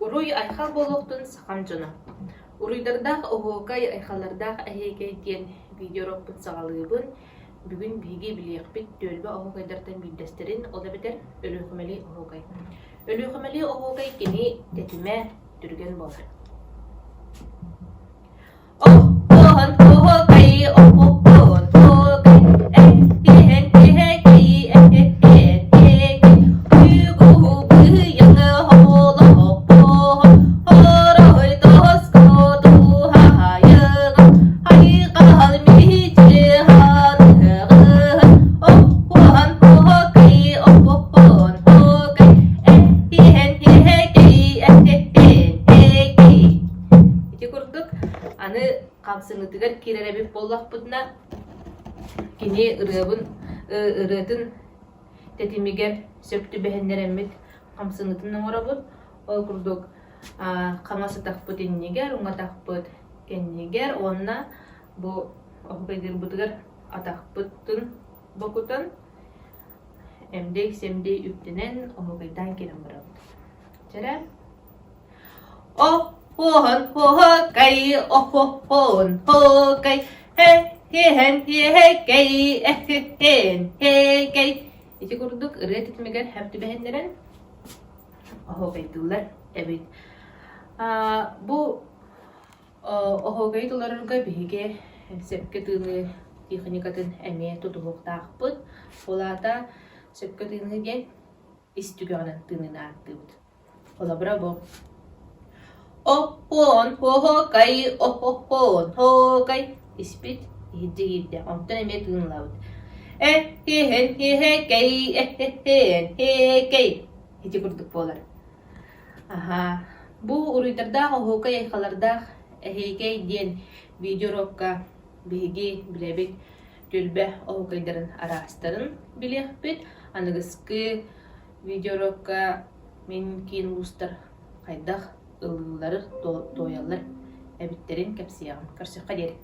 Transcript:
Уруй-айхал буолуохтун сахам дьоно! Уруйдардаах оһуокай, айхаллардаах эһиэкэй диэн видеоурокпун саҕалыыбын. Бүгүн биһиги билиэхпит түөлбэ оһуокайдартан биирдэстэрин, ол эбэтэр Өлүөхүмэлии оһуокай. Өлүөхүмэлии оһуокай кини тэтимэ түргэн буолар. Оһоон оһуокай, оһоон оһуокай, эһиэһэн эһэкэй, эһэһэн эһэкэй, уйгуһу быйаҥы оһолоһоһо, хорой тоско туһаайыҕа, хайҕал мичи ханыҕыһын, оһоон оһуокай, оһоон оһуокай, эһиэһэн эһэкэй, эһэһэн эһэкэй. Ити курдук аны хамсаныытыгар киирэр эбит буоллахпытына, кини ырыабын ырыатын тэтимигэр сөп түбэһиннэрэммит хамсаныытын оҥоробут. Ол курдук хаҥас атахпыт иннигэр, уҥа атахпыт кэннигэр уонна бу оһуокайдыырбытыгар атахпытын бокутан эмдэй-сэмдэй үктэнэн оһуокайдаан киирэн барабыт. Чэрэ Оһуоһун оһуокай, оһуоһун оһуокай, һэ-һиэһэн һиэһэкэй, эһ-һиэн һиэкэй. Ити курдук ырыа тэтимигэр хэп түбэһиннэрэн оһуокайдыыллар эбит. Бу оһуокайы толорорго биһиги сөпкө тыыныы техникатын эмиэ тутуһуохтаахпыт. Ол аата сөпкө тыыныы диэн ис түгэҕинэн тыыныыны ааттыыбыт. Холобура бу Оппуон оһуокай, оппуон оһуокай испит иһирдьэ киирдэ, онтон эмиэ тыынылабыт. Эһиэһэн иһэкэй, эһэһээн иһэкэй ити курдук буолар. Аһаа, бу уруйдардаах оһуокай айхалардаах эһиэкэй диэн видеоурокка биһиги билэбит түөлбэ оһуокайдарын араастарын билиэхпит. Аныгыскы Видеоурокка мин киин улуустар хайдах ыллыыллары туойаллар эбиттэрин кэпсиэҕим. Көрсүөххэ диэри.